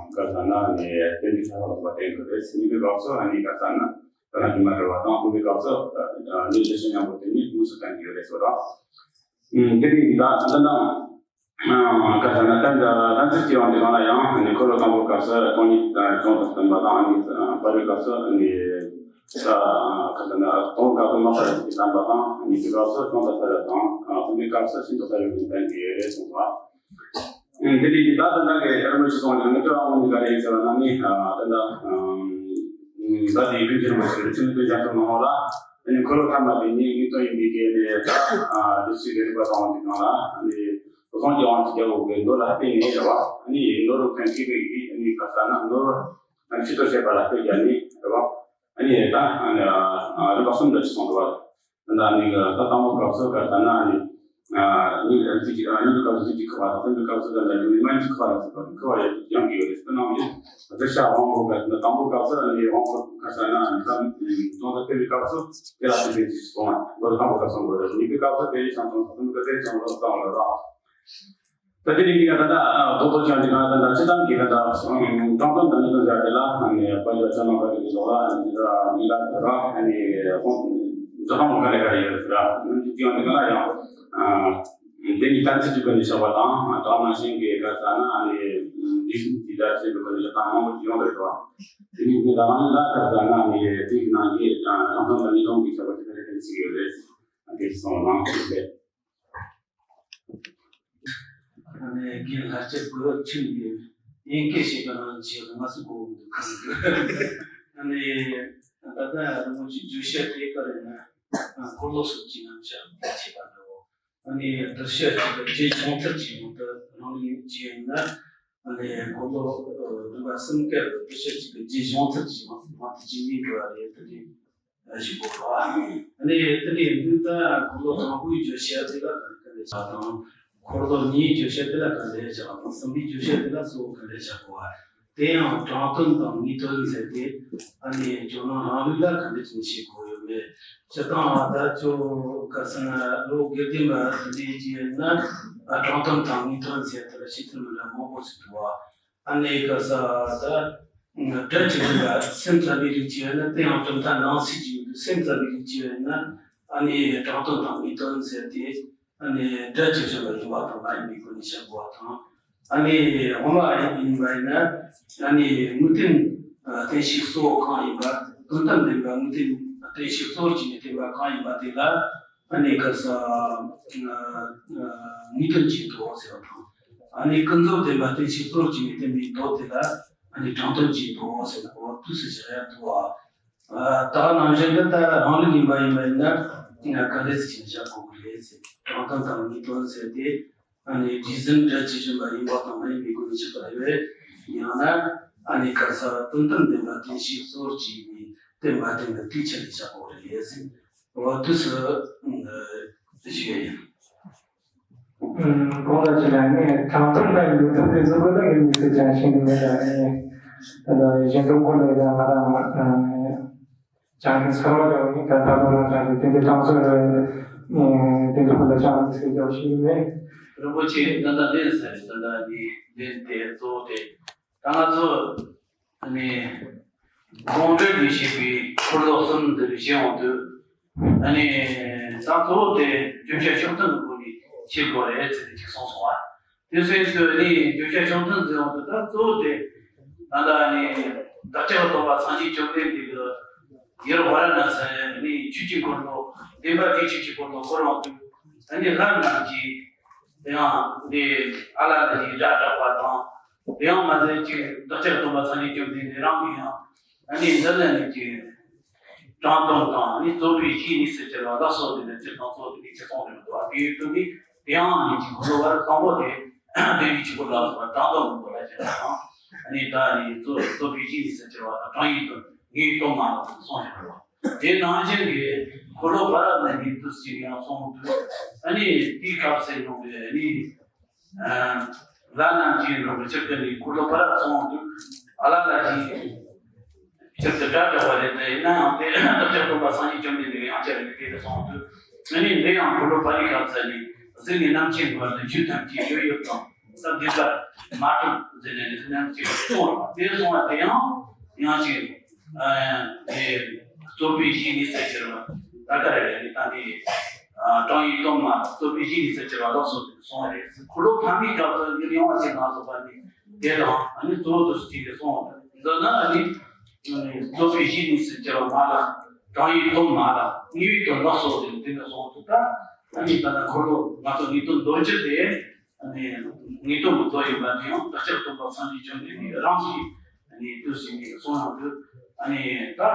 ག་ཟེར་ན་ནི་རྟེན་འབྲེལ་ཁྱབ་པ་ལ་སོགས་པ་བསྟན་དགོས་རེད། གཉིས་པའི་སྐབས་སུ་ནི་ག་ཟེར་ན་ད་ན་རྒྱུ་མ་རེད་བ་དང་། གསུམ་པའི་སྐབས་སུ་ནི་བརྗོད་བྱ་མཉམ་པོ་དེ་ནི་དངོས་སུ་བསྟན་གྱི་ཡོད་རེད་ཟེར་བ། དེ་ནི་ད་ད་ན། ག་ཟེར་ན་གཏན་གཏན་ཚིགས་ཀྱི་དབང་དུ་བཏང་ན་ཡང་ནི་འཁོར་ལོ་དང་པོའི་སྐབས་སུ་སྟོང་ཉིད་ཅུང་ཟད་བསྟན་པ་དང་། ནི་བར་པའི་སྐབས་སུ་ནི་ས་ག་ཟེར་ན་སྟོང་སྐབས་སུ་མ་པ་རེ་ཞིག་བསྟན་པ་དང་། ནི་དེ་སྐབས་སུ་ཅུང་ཟད་ས་རེ་དང་། གསུམ་པའི་སྐབས་སུ་ཤིན་ཏུ་ས་རེ་བཞིན་བསྟན་གྱི་ཡོད་རེད་གསུངས་པ། དེ་ནི་ད་ལྟ་གི་རིན་པོ་ཆེ་གསུངས་ཀྱང་ནི་དྲི་བ་འོང་ནི་ག་རེ་ཡིན་ཟེར་བ་ན་ནི་ད་ལྟ་ད་དེའི་ཀུན་མཁྱེན་རིན་པོ་ཆེ་རིན་ཆེན་ཀུན་ཁྱབ་གསུངས་ནང་ལ་ནི་འཁོར་ལོ་ཐ་མ་དེ་ཉིད་དངོས་དོན་ཡིན་པའི་གེགས་ནི་ད་འདི་ཚིག་གི་རིགས་པ་དང་དེ་གང་ལ་ནི། དོ་སྣང་གི་དབང་གིས་རྒྱལ་པོ་གི་མདོ་ལ་བརྟེན་ནས་རེད་བ། ཨ་ནི་མདོ་རུ་མཁན་སྐྱེས་བུ་ཡི་ཨ་ནི་ག་ཟེར་ན་མདོ་རུ་ཕྱི་དོན་བཤད་པ་ལ་བརྟེན་རྒྱབ་ནས་རེད་བ། ཨ་ནི་ད་རིམ་པ་གསུམ་འདྲ་ཞིག་གསུངས་འདུག་བ། ད་ཨ་ནི་ད་དང་པོ་སྐབས་སུ་ག་ཟེར་ན་ཨ་ནི་གཉིས་ཀྱི་སྐབས་སུ་གཟུགས་ཀྱི་ཁུ་བ་དང་། གསུམ་པའི་སྐབས་སུ་ད་ལྟ་ཡུལ་མིན་མིན་གྱི་ཁུ་བ་ལ་སོགས་པ་ཁུ་བ་ཡང་ཡང་གི་ཡོད་རེད། དེ་རྣམས་ཀྱི་གདུལ་བྱ་དབང་པོ་ག་ཟེར་ན་དང་པོ་སྐབས་སུ་ཨ་ནི་དབང་པོ་ག་ཟེར་ན་ཨ་ནི་ད་གཙོ་བོ་དེ་བའི་སྐབས་སུ་དེ་ལ་དེ་འདྲ་ཞིག་གསུངས་པ་མདོ་དང་པོ་སྐབས་སུ་འགྲོ་རེད། གཉིས་པའི་སྐབས་སུ་དེ་ལས་ཀྱང་ཅུང་ཟད་གསུམ་པའི་སྐབས་དེ་ལས་ཀྱང་ལོག་ཙམ་ལ་རག་ད་དེ་རིང་འདི་ག་ད་ལྟ་རྡོག་རྡོག་ཅན་འདི་ག་ད་ལྟ་སྤྱིར་བཏང་གི་ད་ལྟ་དྲང་དོན་དང་ནི་དོན་བྱ་དེ་ལ་ནི་དཔལ་འབྱོར་ཚད་མ་པ་གི་ལོག་ལ་འདི་ལ་འདི་ལ་ར་ནི་ཁོང་འཇོག་སྟངས་ག་རེ་ག་རེ་ཡོད་ཟེར་ར། འདི་ཡང་འདི་ག་ལ་ཡང་དེ་ནི་གཏན་ཚིགས་ཀྱི་སྒོ་ནས་བཞག་པ་དང་། དེ་ནང་བཞིན་གྱི་ག་ཟེར་ན་ནི་འདི་འདི་ལྟར་བྱེད་པའི་སྒོ་ནས་བཞག་སྟངས་མང་པོ་ཅིག་ཡོང་གི་རེད་དོ། དེ་ནི་འདི་ལ་ནི་ད་ག་ཟེར་ན་ནི་དེའི་ནང་གི་དྲང་དོན་དང་ནི་དོན་གྱི་ཁྱད་པར་དེ་ག་རེ་ག་རེ་ཞིག་ཡོད་རེད། དེ་སོང་ལ་ནི་དེ། ཨ་ནི་རྒན་ལྷ་སྐྱིད་གོ་ཆུང་གི་དབྱིན་སྐད་ཤེས་པ་རང་བྱས་ང་སུ་གོ་འདུག་གང་འདུག་ཨ་ནི་ད་ལྟ་རིན་པོ་ཆེ་བརྗོད་བྱ་དེ་ག་རེ་ན་འཁོར་ལོ་གསུམ་གྱི་རྣམ་གཞག་བྱས་པ་འདྲ་བོ། ཨ་ནི་གདུལ་བྱ་གཅིག་གི་རྗེས་བྱུང་ཚུལ་གྱི་དབང་དུ་རང་ལུགས་ཡིན་གྱི་ཡིན་ན། ཨ་ནི་འཁོར་ལོ་རིམ་པ་གསུམ་ཀ་གདུལ་བྱ་གཅིག་གི་རྗེས་བྱུང་ཚུལ་གྱི་དབང་དུ་བྱས་ནས་འགྲོ་བ་རེད། དེ་ནི། ཞིག་གོ་ར། ཨ་ནི་དེ་ནས་འདི་ལྟ་འཁོར་ལོ་དང་པོའི་བརྗོད་བྱ་དེ་ལ་ག་རེ་ག་རེ་བྱ་དང་། འཁོར་ལོ་གཉིས་བརྗོད་བྱ་དེ་ལ་ག་རེ་བྱ་དང་། གསུམ་པའི་བརྗོད་བྱ་དེ་ལ་གཙོ་བོ་ག་རེ་བྱ་དགོས་པ། དེ་ཡང་དྲང་དོན་དང་ངེས་དོན་ཟེར་ཏེ། ཨ་ནི་ཇོ་ནང་རང་ལུགས་ལ་ག་རེ་བྱས་ནས་བྱེད་དགོས་ཡོད་མེད། སྤྱིར་བཏང་ཨ་ད་ཅོ་ག་ཟེར་ན་ལོ་དགེ་ལྡན་པ་དེ་འདྲའི་ཅིག་ཡིན་ན། ཨ་དྲང་དོན་དང་ངེས་དོན་ཟེར་དེ་ལ་ཤེས་ཚུལ་མི་འདྲ་མང་པོ་ཞིག་འདུག་བ། ཨ་ནི་ག་ས་ད་སྒྲ་གཅིག་གི་སེམས་ཙམ་པའི་རིགས་ཅིག་ཡོད་ན། དེ་ཡང་གྲུབ་མཐའ་ནང་གསེས་ཀྱི་ཡོད་དུས་སེམས་ཙམ་པའི་རིགས་ཅིག་ཡོད་ན། ཨ་ནི་དྲང་དོན་དང་ངེས་དོན་ཟེར་ཏེ། ཨ་ནི་སྒྲ་གཅིག་བཞིན་པ་ཡིན་པ་དང་མ་ཡིན་པའི་སྒོ་ནས་བཤད་དགོས་པ་དང་། ཨ་ནི་དབུ་མ་ཡིན་པ་ཡིན་ན། ཨ་ནི་དངོས་བསྟན་རྟེན་གཞི་གཙོ་བོ་གང་ཡིན་པ། དོན་དམ་བདེན་པ་དངོས་བསྟན་རྟེན་གཞི་གཙོ་བོར་བྱས་ནས་བསྟན་པ་གང་ཡིན་པ་དེ་ལ། ཨ་ནི་ག་ས་ངེས་དོན་གྱི་མདོ་ཟེར་བ་དང་། ཨ་ནི་ཀུན་རྫོབ་བདེན་པ་རྟེན་གཞི་གཙོ་བོར་བྱས་ནས་བསྟན་པའི་མདོ་དེ་ལ་ཨ་ནི་དྲང་དོན་གྱི་མདོ་ཟེར་ནས་འོ་དུས་སུ་བཞག་ཡ་འདུག་བ། ད་ག་ནང་བཞིན་དུ་ད་རང་ལུགས་ཡིན་པ་ཡིན་པ་ཡིན་ན་ག་འདྲ་ཞིག་བྱས་ནས་བཞག་དགོས་ཀྱི་རེད་ཟེར། དྲང་དོན་དང་ངེས་དོན་ཟེར་ཏེ། ཨ་ནི་སྒྲས་ཟིན་སྒྲ་ཇི་བཞིན་པ་ཡིན་པ་དང་མ་ཡིན་པའི་སྒོ་ནས་བཤད་པ་རེད། ཡང་ན་ཨ་ནི་ག་ས་དོན་དམ་བདེན་པ་རྟེན་གཞི་གཙོ་བོར་བྱས་ནས་བསྟན་པ་དེ་འདི་དུས་ཆད་ནས་བཞག་དགོས་རེད་ཟེར། འོ་དུས་སུ་ཞུ་ཡ་ཡིན། གོང་ལ་ཅི་ལ་ནི་དྲང་དོན་དང་ངེས་དོན་དེ་ཚོ་ལ་ངས་དམིགས་བསལ་ཅང་ཤེས་ཀྱི་མེད་ལ་ནི། ད་ལྟ་གཞན་དོན་སྐོར་ལ་ཡང་ང་རང་ཅང་ཤེས་ཚོར་བ་ཡོད་ནི་ད་ད་དུང་རང་ཅང་གི་དེ་འདྲའི་དྲང་སྲོང་རེད། དེ་འདྲ་ཁོ་ལ་ཅང་དམིགས་བསལ་ཅང་ཤེས་ཀྱི་མེད། རིན་པོ་ཆེ་ད་ལྟ་ལན་ཟེར་ད་ལྟ་ནི་ལན་དེ་གཙོ་བོ་དེ། ད་ང་ཚོ་ཨ་ནི་དགོངས་འགྲེལ་གྱིས་བཤད་པའི་འཁོར་ལོ་གསུམ་འདི་ལས་བཤད་འོང་དུས། ཨ་ནི་ད་གཙོ་བོ་དེ་བརྗོད་བྱ་ཕྱོགས་མཐུན་གྱི་སྒོ་ནས་བཤད་དགོས་རེད་ཟེར་ཏེ་ཅིག་གསུངས་སོང་བ། དེ་སོ་ཡིན་དུས་ཨ་ནི་བརྗོད་བྱ་ཕྱོགས་མཐུན་ཟེར་འོང་དུས་ད་གཙོ་བོ་དེ་ད་ལྟ་ཨ་ནི་ བདག་ཅག་སྟོན་པ་སངས་རྒྱས་བཅོམ་ལྡན་འདས་ཀྱི་ཡུལ་ཝཱ་ར་ཎ་སི་ནས་ཆོས་ཀྱི་འཁོར་ལོ་བདེན་པ་བདེན་བཞིའི་ཆོས་ཀྱི་འཁོར་ལོ་བསྐོར་འོང་དུས། ཨ་ནི་ལྷ་རྣམས་ཀྱིས་དེ་ཡང་འདི་ཨ་ལ་ལ་ཡི་སྒྲ་བསྒྲགས་པ་དང་། དེ་ཡང་མ་ཟད་ཅིག་བདག་ཅག་སྟོན་པ་སངས་རྒྱས་བཅོམ་ལྡན་འདས་རང་གིས་ཡང་ཨ་ནི་འདི་ལ་ནི་ཀྱི་དྲང་དོན་དང་ནི་རྩོད་པའི་གཞིའི་གནས་སུ་གྱུར་པ་ལ་སོགས་ཏེ་ནི་སྤྱིར་བཏང་རྩོད་པའི་གཞི་གསུངས་ཏེ་མི་འདུག་པ། དེ་ཡོད་དུས་ནི་དེ་ཡང་ནི་ཀྱི་འཁོར་ལོ་བར་དང་པོ་དེ་བདེན་པའི་ཆོས་འཁོར་ལ་སོགས་པ་དྲང་དོན་མི་འདུག་ལ་ཅེ་ན་དང་། ཨ་ནི་ད་ནི་རྩོད་རྩོད་པའི་གཞིའི་གནས་སུ་གྱུར་པ་དང་དྲང་ཡིན་དོན་ངེས་ཡིན་དོན་མ་ལ་གསུངས་ཡོད་པ། དེ་ནང་བཞིན་གྱི་འཁོར་ལོ་བར་ལ་ནི་དུས་གཅིག་ཡང་གསུངས་དུས། ཨ་ནི་དེའི་སྐབས་སུ་ཡོང་བའི་ཨ་ནི། ལྷ་རྣམས་ཀྱིས་འགྲོ་བའི་ཕྱིར་དུ་ནི་འཁོར་ལོ་བར་གསུངས་དུས། ཨ་ལ་ལ་གྱིས་ཕྱིར་དུ་སྒྲ་བསྒྲགས་པ་རེད། དེ་ཡིན་ན་ཡང་དེ་བདག་ཅག་སྟོན་པ་སངས་རྒྱས་བཅོམ་ལྡན་འདས་ཀྱི་ཡང་བསྐྱར་ནས་དེ་ལ་གསུངས་དུས། ཨ་ནི་འདི་ཡང་འཁོར་ལོ་བར་གྱི་སྐབས་སུ་ནི་གཟུགས་ནས་རྣམ་མཁྱེན་བར་དུ་ཆོས་ཐམས་ཅད་ཡོད་ཡོད་དང་ད་བདེན་པར་མ་གྲུབ་ཟེར་ནས་ནི་རྣམ་མཁྱེན་བར་གསུངས་པ། དེ་གསུངས་པ་དེ་ཡང་ཡང་ཅིག་ཨ་དེ་རྩོད་པའི་གཞིའི་གནས་སུ་གྱུར་པ་ད་ག་རེ་རེད། ད་འདི་དྲང་ཡིན་དོན་མ་རྩོད་པའི་གཞིའི་གནས་སུ་གྱུར་པ་ལ་སོགས་ཏེ་གསུངས་པ་རེད། འཁོར་ལོ་ཐ་མའི་སྐབས་སུ་ཡུལ་ཡངས་པ་ཅན་ལ་སོགས་པ་ནི་དེ་དང་ཨ་ནི་གཙོ་བོ་དུ་སུ་ཅིག་གིས་གསུངས་པ་འདི་ནི་ཨ་ནི་རྩོད་པའི་གཞིའི་གནས་སུ་གྱུར་པ་མ་ལ་དྲང་ཡིན་དོན་མ་ལ་དངོས་ཡོད་དོན་ལ་སོགས་ཏེ་དེ་འདྲ་གསུངས་དུས། ད་ཨ་ནི་ད་ལྟ་འཁོར་ལོ་ང་ཚོ་ངེས་དོན་མདོར་བསྡུས་ཏེ། ཨ་ནི་ངེས་དོན་མདོ་ཡིན་པ་དེ་ཡང་བདག་ཅག་སྟོན་པ་སངས་རྒྱས་བཅོམ་ལྡན་འདས་རང་གིས་ཨ་ནི་དུས་ཟིན་ནས་གསུངས་ཡོང་དུས། ཨ་ནི་ད་ཨ་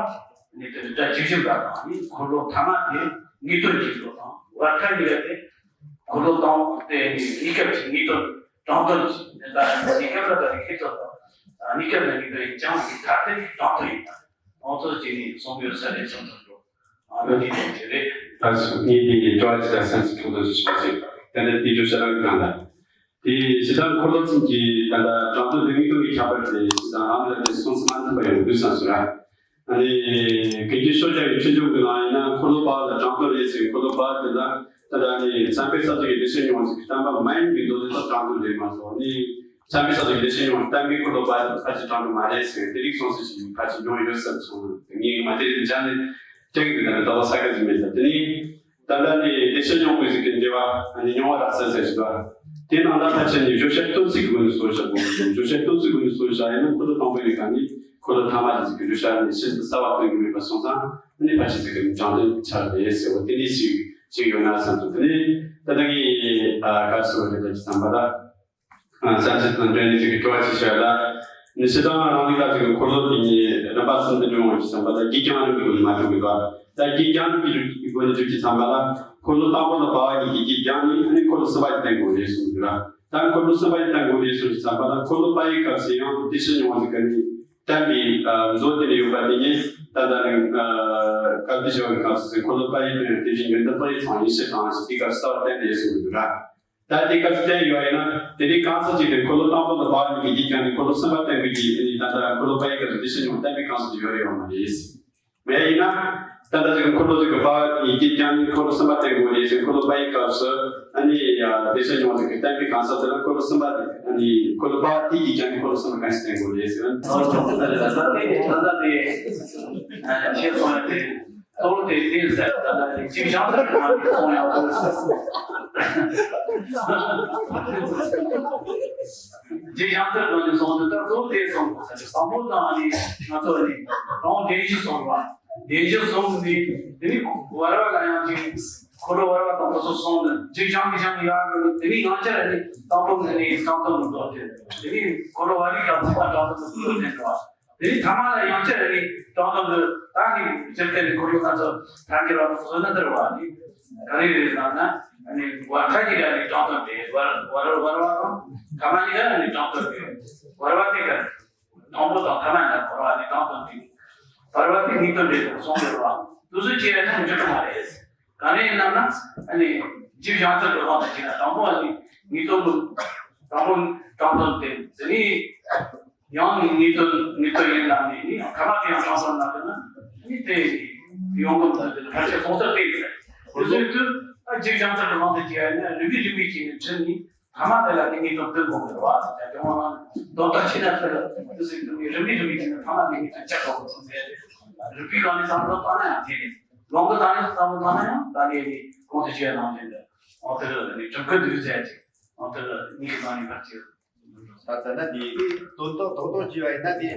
ནི་དེ་ནི་སྒྲ་ཇི་བཞིན་པ་དང་ཨ་ནི་འཁོར་ལོ་ཐ་མ་དེ་ངེས་དོན་གྱི་འགྲོ་དང་བར་ཐ་གཉིས་ཀ་དེ་འཁོར་ལོ་དང་དེ་ཨ་ནི་གཉིས་ཀ་གྱི་ངེས་དོན་དྲང་དོན་གྱི་ད་གཉིས་ཀ་ལ་ད་ནི་ངེས་དོན་དང་གཉིས་ཀ་ལ་ངེས་དོན་ཡིན་ཀྱང་ཐ་དད་དྲང་དོན་ཡིན་པ། ཨོ་ཐོ་ཅི་ནི་སོང་ཡོད་ས་རེད་སོང་ཐོ་ལོ། ཨ་ནི་དེ་ཅི་རེད། ད་སུ་ངས་དེ་ནི་ཀྲོ་ཨ་ཅི་ད་སེམས་སུ་ཐུག་ཐུག་ཅི་ཞོག་ཅི། ད་ནི་དེ་ཇོ་ཤ་རང་གང་ལ། དེ་ཞི་དང་འཁོར་ལོ་ཚུན་གྱི་ད་ལྟ་དྲང་དོན་དེ་མིག་ཏོ་གི་ཁྱད་པར་དེ་ཞི་དང་རང་ལ་དེ་སོང་སི་མ་ཐུབ་པ་ཡོང་དུས་སང་སུ་ར། ཨ་ནི་གན་གྱི་ཤོ་རྒྱག་གི་ཆོས་འབྱུང་གི་ནང་ཡིན་ན་འཁོར་ལོ་པ་ལ་དྲང་དོན་རེད་ཟེར། འཁོར་ལོ་པ་དེ་ལ་ད་ལྟ་ནི་བསམ་པའི་ས་ཚོགས་ཀྱི་བདེ་ཆེན་མྱོང་ཟེར་གྱི་བསྟན་པ་མ་ཡིན་གྱི་མདོ་དེ་དག་དྲང་དོན་རེད་མ་གཏོགས་ནི། བསམ་པའི་ས་ཚོགས་ཀྱི་བདེ་ཆེན་མྱོང་བསྟན་པའི་འཁོར་ལོ་པ་དེ་ཕལ་ཆེར་དྲང་དོན་མ་རེད་ཟེར་དེ་རིགས་སོང་ཟེར་གྱི་ཕལ་ཆེར་མྱོང་ཡོད་ཟེར་སོང་། ངས་མ་དེ་རིགས་སྦྱར་ནས་སྐྱོན་གྱི་ད་ལྟ་ལྟ་བ་ས་ཀ་ཟིན་མེད་ཟེར། དེ་ནི་ད་ལྟ་ནི་བདེ་ཆེན་མྱོང་བའི་གཟུགས་ཀྱི་འབྲེལ་བ་ནི་མྱོང་བ་རག་ས་ཟེར་གྱི་འདུག་དེ་ནང་ལ་ཕལ་ཆེར་ནི་བརྗོད་བྱ་སྟོན་ཚིག་གི་སྒོ་ནས་སོ་བྱ་དགོས། བརྗོད་བྱ་སྟོན་ཚིག་གི་སྒོ་ནས་སོ་བྱ་ཡིན་ན་འཁོར་ལོ་དང་པོ་ཡིན་ག་ནི་འཁོར་ལོ་ཐ་མ་གི་གཟུགས་ཀྱི་བརྗོད་བྱ་ནི་ཤིན་ཏུ་གསལ་བ་སྟོན་གྱི་མེད་པ་སོང་ཙང་ནི་ཕལ་ཆེར་གཟུགས་ཀྱི་དྲང་དོན་ཆགས་པས་ཟེར་བ་དེ་འདྲ་ཞིག་ཞིག་ཡོད་ན་བསམ་སོང་། དེ་ནི་ད་ལྟ་གི་ག་སོ་རེ་ལ་ཅི་བསམ་པ་ལ། ས་ཆ་དང་འབྲེལ་ནས་ཅིག་གི་སྐྱོ་བ་ཅིག་བཤད་ལ། ནི་ཕྱི་དང་རང་ལུགས་ལ་ཅིག་གི་འཁོར་ལོ་དེ་ཉིད་རིམ་པ་གསུམ་དུ་འགྲོ་འོང་ཅིག་བསམ་པ་ལ་རྒྱུད་རྐྱང་རིམ་གྱི་སྒོ་ནས་མ་གྲུབ་དགོས་པ། ད་རྒྱུད་རྐྱང་རིམ་གྱི་སྒོ་ནས་གྲུབ་ཀྱི་བསམ་པ་ལ་འཁོར་ལོ་དང་པོ་ལ་བ་བ་གི་རྒྱུད་རྐྱང་ནི་ཨ་ནི་འཁོར་ལོ་གསུམ་པ་ཡི་སྟེང་དགོས་རེད་གསུངས་འདུག་ལ། ད་འཁོར་ལོ་གསུམ་པ་ཡི་སྟེང་དགོས་རེད་གསུངས་ཅིག་བསམ་པ་ལ་འཁོར་ལོ་པ་ཡི་སྐབས་སུ་ཡང་དེ་ཕྱིར་མྱོང་བ་ཟིག་ག་ནི་བསྟན་པའི་མཛོད་དེ་ནས་ཡོད་པ་དེ་ཉིད་ད་ལྟ་ནི་སྐབས་དེ་བཞི་བ་གི་སྐབས་སུ་འཁོར་ལོ་པ་ཡི་སྟེང་དེ་བཞིན་ཡོན་ཏན་པ་ཡི་ཚང་ཡིན་ཕྱིར་དང་ཞེས་དེ་སྐབས་སུ་རྩ་བ་བསྟན་ཏེ་གསུངས་འདུག་ལ། ད་དེ་སྐབས་སུ་བསྟན་ཡོད་ཡིན་ན་དེ་རིང་གང་ཟག་ཅིག་གིས་འཁོར་ལོ་དང་པོ་ལ་བ་ཡིན་གྱི་རྒྱུད་ཀྱང་ནི་འཁོར་ལོ་གསུམ་པ་བསྟན་དགོས་ཀྱི་ནི་ད་ལྟ་འཁོར་ལོ་པ་ཡི་སྐབས་སུ་དེ་ཕྱིར་མྱོང་བསྟན་པའི་གང་ཟག་ཅིག་ཡོད་རེད་ཡོད་མ་རེད། མེད་ཡིན་ན་ད་ལྟ་ཅིག་འཁོར་ལོ་ཅིག་གི་བ་ཡི་རྒྱུད་ཀྱང་ནི་འཁོར་ལོ་གསུམ་པ་བསྟན་དགོས་རེད་ཟེར། འཁོར་ལོ་པ་ཡི་སྐབས་སུ་ཨ་ནི་དེ་ཕྱིར་མྱོང་ཅིག་གི་བསྟན་པའི་གང་ཟག་དེ་ལ་འཁོར་ལོ་གསུམ་པ་དེ་ཨ་ནི་འཁོར་ལོ་པ་དེ་ཡི་རྒྱུད་ཀྱང་ནི་འཁོར་ལོ་གསུམ་པ་གང་ཞིག་བསྟན་དགོས་རེད་ཟེར། ད་ལྟ་དེ་ད་ལྟ་དེ་ཆེ་སོང་ཡ་དེ། གཙོ་བོ་དེ་དེ་ཟེར་ད་ལྟ་ཅིག་བྱང་ཚར་གྱི་ནང་ནས་གསུངས་ཡོང་དུས། ཅིག་བྱང་ཚར་གྱི་ནང་ནས་གསུངས་དུས་ད་གཙོ་བོ་དེ་གསུངས་དགོས་ས་ཅིག་དང་པོ་དང་ནི་ང་ཚོ་ནི་དང་བདེན་བཞི་གསུངས་པ། བདེན་བཞི་གསུངས་ནས་དེ་ནི་བར་བ་ལ་ཡང་ཅིག་འཁོར་ལོ་བར་བ་དང་པོ་སོགས་གསུངས་ནས་ཅིག་བྱང་གི་བྱང་གི་ཡར་འགྲོ་ནས་དེ་ནི་ཡང་བསྐྱར་ནི་དང་པོ་ནས་ནི་དྲང་དོན་མི་འདུག་སྟེ་དེ་ནི་འཁོར་ལོ་བ་ལི་སྐབས་སུ་དྲང་དོན་མི་འདུག་སྟེ་འགྲོ་བ། དེ་ནི་ཐ་མ་ལ་ཡང་བསྐྱར་ནི་དྲང་དོན་དུ་ད་ནི་སྤྱིར་བསྟན་ནི་འཁོར་ལོ་ང་ཚོ་ཐལ་འགྱུར་བ་དང་བཟོ་ན་འདིར་བ་ནི་ག་རེ་རེད་ལབ་ན་ནི་བར་ཐ་གི་ར་ནི་དྲང་དོན་དེ་བར་བར་བར་བ་དང་ཐ་མ་ནི་ར་ནི་དྲང་དོན་དེ་བར་བ་དེ་ག་དང་པོ་དང་ཐ་མ་ནི་བར་བ་ནི་དྲང་དོན་དེ་བར་བ་དེ་ངེས་དོན་རེད་དུ་གསུངས་ཡོད་པ་དུས་ཚོད་ཅི་ཡང་ནི་འགྱུར་མ་རེད། ག་རེ་ཡིན་ལབ་ན་ནི་རྗེ་བྱང་ཚར་གྱི་དབང་དུ་བྱས་ན་དང་པོ་ནི་ངེས་དོན་དང་པོ་དྲང་དོན་དེ་ནི། ཡང་ནི་ངེས་དོན་ངེས་དོན་ཡིན་ལབ་ནས་ནི་ཐ་མ་དེ་ཡང་དྲང་དོན་ལ་ལྟོས་ན་ནི་དེ་ཡོང་གི་མི་འདུག་དེ་ལ་ཕལ་ཆེར་སོང་ཚར་དེ་ཡིན་ཟེར། དེ་ཚོའི་དུས་ཨ་རྗེ་བྱང་ཚར་གྱི་དབང་དུ་བྱས་ཡ་ནི་རིམ་པས་རིམ་པས་བྱས་ནས་ཁྲིད་ནས་ཐ་མ་དེ་ལ་ནི་ངེས་དོན་སྟོན་དགོས་ཀྱི་རེད་བ་ཟེར། ད་དེ་འོང་ན་མདོ་ལྟར་ཕྱིན་ན་ཚར་དེ་ཚོའི་དུས་ནི་རིམ་པས་རིམ་པས་བྱས་ནས་ཐ་མ་དེ་ངེས་དོན་ཆགས་དགོས་ཀྱི་འདུག་ཟེར། རིག་པའི་སྒང་ནས་བསམ་བློ་བཏང་ན་ཡང་དེ་རེད། ལུང་གི་སྒང་ནས་བསམ་བློ་བཏང་ན་ཡང་ད་ནི་ནི་གོང་དུ་བཤད་ནང་བཞིན་དུ་འོ་དེ་ནི་གྲུབ་ཀྱི་འདུག་ཟེར་ཅིག་འོ་དེ་གཉིས་ཀྱི་སྒང་ནས་ཕར་ཅིག་ད་ལྟ་ན་དེ་དོན་དག་རྡོག་རྡོག་བགྱིས་པ་ཡིན་ན་དེ་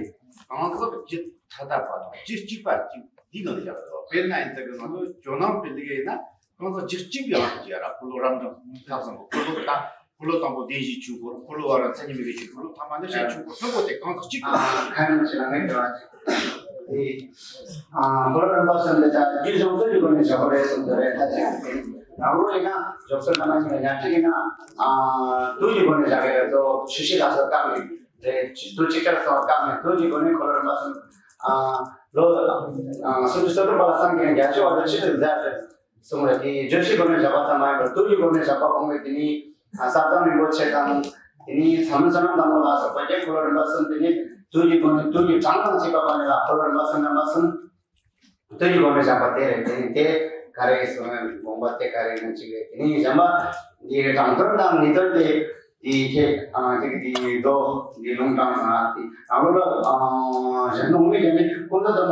གང་ཟག་བགྱིས་ཐ་དད་པ་དང་བགྱིས་གཅིག་པ་གཅིག་འདི་གང་ཡག་རེད། དཔེར་ན་ཡིན་ཙང་གི་ང་ཚོ་ཇོ་ནང་དཔེ་འདི་ག་ཡིན་ན་གང་ཟག་བགྱིས་གཅིག་ཡང་བགྱིས་ཡ་ར། འཁོར་ལོ་རབ་འབྱམས་ཐབས་གསུམ་པོ། འཁོར་ལོ་ད་འཁོར་ལོ་དང་པོ་བདེན་བཞིའི་ཆོས་འཁོར། འཁོར་ལོ་བར་མཚན་ཉིད་མི་དགེ་ཆོས་འཁོར། ཐ་མ་ནི་བྱང་ཆུབ་འཁོར། གསུམ་པོ་དེ་གང་ཟག་གཅིག་གི། ཨ་ཁ་ནང་ཆེ་ལ་ངས་དྲི་བ་དེ། ཨ་འཁོར་ལོ་རིམ་པ་གསུམ་དེ་ད་རྒྱུ་སྦྱོང་ཚུལ་གྱི་སྒོ་ནས་བཞག་པ་རེད་གསུངས་ཏེ་རེད། ད་ཅི་རང་ལུགས་ཡིན་ན་སྦྱོང་ཚུལ་ལ་མ་ཞིག་ལ་ཉག་གཅིག་ཡིན་ན། ཨ་དུས་ཀྱི་སྒོ་ནས་བཞག་གི་རེད། གཙོ་བོ་ཆུ་བཤད་ལ་སོགས་བཀག་ནས་རེད། དུས་གཅིག་ལ་སོགས་བཀག་ནས་དུས་ཀྱི་སྒོ་ནས་འཁོར་ལོ་རིམ་པ་གསུམ། ཨ་ལོ་ཨ་སུམ་ཅུ་སོ་དྲུག་པ་ལ་སངས་རྒྱས་ནས་བརྒྱད་ཅུ་བར་དུ་ཆོས་ལ་མཛད་པའི་གསུང་རེད། དེ་བརྗོད་བྱའི་སྒོ་ནས་བཞག་པ་ཙམ་མ་ཡིན་པར་དུས་ཀྱི་སྒོ་ནས་བཞག་པ་གོང་གི་དེ་ནི་ས་བཟང་རིན་པོ་ཆེ་དང་། དེ་ནི་ཚ་མོ་བསོད་ནམས་དང་པོ་ལ་སོགས་པ་བརྒྱད་འཁོར་ལོ་རིམ་པ་གསུམ། དེ་ནི་དུས་ཀྱི་སྒོ་ནས་དུས་ཀྱི་གྲངས་དང་བཅས་པ་པ་ནི་ལ་འཁོར་ལོ་རིམ་པ་གསུམ་རྣམ་པ་གསུམ། དུས་ཀྱི་སྒོ་ནས་བཞག་པ་དེ་རེད། དེ་ནི་དེ་ག་རེ་གསུང་དགོངས་པ་དེ་ག་རེ་ཡིན་ན་གཅིག་རེད། དེ་ནི་གཞན་པ་འདི་རེད། དྲང་དོན་དང་ངེས་དོན་དེ། དེའི་ཁྱེད་ཨ་ཅིག་དེའི་མདོ་འདི་ལུང་དྲངས་ན་དེ་རང་ལུགས་ལ་ཨ་གཞན་དོན་མི་ཡང་ནི་ཀུན་རྫོབ་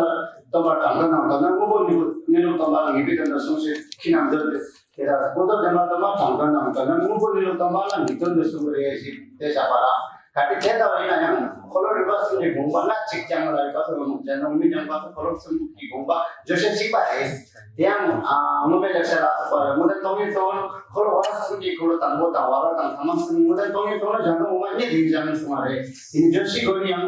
སྟོང་པ་སྟོང་པ་དྲང་དོན་དང་དོན་དམ་དངོས་པོ་གནས་ལུགས་སྟོང་པ་ངེས་པའི་དོན་དུ་གསུངས་ཞེས་ཁྱེད་རྣམས་འདོད་དེ། དེ་ལྟར་ཀུན་རྫོབ་བདེན་པ་སྟོང་པ་དྲང་དོན་དང་དོན་དམ་དངོས་པོ་གནས་ལུགས་སྟོང་པ་ལ་ངེས་དོན་དུ་གསུངས་པ་རེད་ཞེས་དེ་བཞག་པ་ལ། གལ་ཏེ་དེ་ལྟ་བ་ཡིན་ན་ཡང་འཁོར་ལོ་རིམ་པ་གསུམ་གྱི་དགོངས་པ་སྣ་གཅིག་ཀྱང་ལ་ཡོད་པ་སོགས་གཞན་དོན་མི་འགྱངས་པ་སོགས་འཁོར་ལོ་གསུམ་གྱི་དགོངས་པ་བརྗོད་བྱ་གཅིག་པ་རེད། དེ་ཡང་ཨ་དངོས་མེད་ལེགས་བཤད་ལ་སོགས་པ་ལ་དངོས་བསྟན་སྟོང་ཉིད་གཙོ་བོར་འཁོར་ལོ་བར་གསུམ་གྱི་འཁོར་ལོ་དང་པོ་དང་བར་པ་དང་ཐ་མ་གསུམ། དངོས་བསྟན་སྟོང་ཉིད་གཙོ་བོར་གཞན་དོན་ངོ་མ་གཉིས་དེ་ཡིན་ཀྱང་གསུངས་པ་རེད། དེ་ནི་བརྗོད་བྱའི་སྒོ་ནས་ཡང་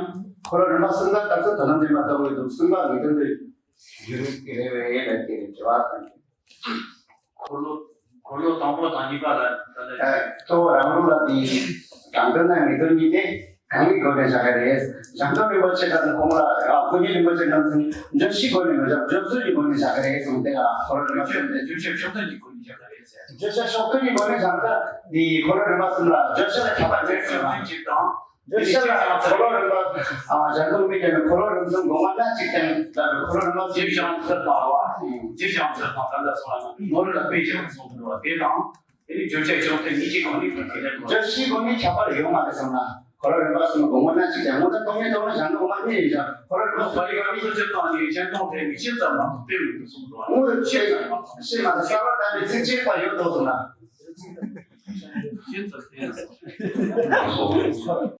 འཁོར་ལོ་རིམ་པ་གསུམ་ཀ་ལྟར་དུ་དོན་དམ་བདེན་པ་ལྟ་བུའི་དུ་གསུམ་ཀ་ངེས་དོན་དུ་འགྱུར་གྱི་རེད་པས་ལབ་ཀྱི་རེད། དྲི་བ་དང་། འཁོར་ལོ་འཁོར་ལོ་དང་པོ་དང་གཉིས་པ་ལ་ད་ལྟ། ཨ་གཙོ་བོ་རང་ལུགས་ལ་དེ་དྲང་དོན་དང་ངེས་དོན་གཉིས་དེ་གང་གི་སྒོ་ནས་བཞག་གི་རེད། གཞན་དོན་རིན་པོ་ཆེ་དང་གོང་ལ་ཨ་དཀོན་གཉེར་རིན་པོ་ཆེ་རྣམ་གསུམ་བརྗོད་བྱའི་སྒོ་ནས་མི་བཞག་བརྗོད་ཚུལ་གྱི་སྒོ་ནས་བཞག་གི་རེད་གསུངས་ཏེ། ཨ་འཁོར་ལོ་རིམ་པ་གསུམ་དེ་བརྗོད་བྱ་ཕྱོགས་མཐུན་གྱི་སྒོ་ནས་བཞག་གི་རེད་ཟེར། བརྗོད་བྱ་ཕྱོགས་མཐུན་གྱི་སྒོ་ནས་བཞག་སྟབས་དེ་འཁོར་ལོ་རིམ་པ་གསུམ་ལ་བརྗོད་བྱ་ལ་ཁྱབ་པ་འགྲེལ་བྱེད་པ། བརྗོད་བྱ་ལ་འཁོར་ལོ་རིམ་པ། ཨ་གཞན་དོན་མི་འགྱངས་པའི་འཁོར་ལོ་རིམ་གསུམ་དགོངས་པ་སྣ་གཅིག་ཀྱང་ལ་འཁོར་ལོ་རིམ་པ་གསུམ་བྱང་ཚུལ་དང་བ། བྱང་ཚུལ་དང་ད་ལྟ་སོང་ལ་ནོར་ལ་དཔེ་བཞག་སོང་འགྲོ་བ་དེ་དང་། དེ་ནི་བརྗོད་བྱའི་ཕྱོགས་མཐུན་གཉིས་ཀྱི་སྒང་ནས་ཁས་ལེན་དགོས། བརྗོད་བྱའི་སྒོ་ནས་ཁྱད་པར་ཡོད་མ་རེད་བསམ་ན། འཁོར་ལོ་རིམ་པ་གསུམ་དགོངས་པ་སྣ་གཅིག་ཀྱང་དངོས་བསྟན་སྟོང་ཉིད་གཙོ་བོར་གཞན་དོན་ངོ་མ་གཉིས་ཡིན་ཀྱང་འཁོར་ལོ་རིམ་པ་གསུམ་པ་ཡི་གང་ཟག་སྤྱིར་བཏང་ནི་སྤྱིར་བཏང་དེ་མི་ཕྱེད་ཙམ་མ་གཏོགས་དཔེ་མི་སྲིད་གསུངས་འགྲོ་བ། དངོས་ཕྱེད་ཙམ་མ་གཏོགས། ཕྱེད་མ་གཏོགས་གསལ་བར་བཏབ་པའི་ཚིག་གཅིག་པ་ཡོད་དོ་གསུངས་ན། ཤེས་ཚུལ་ལྡན་སོང་།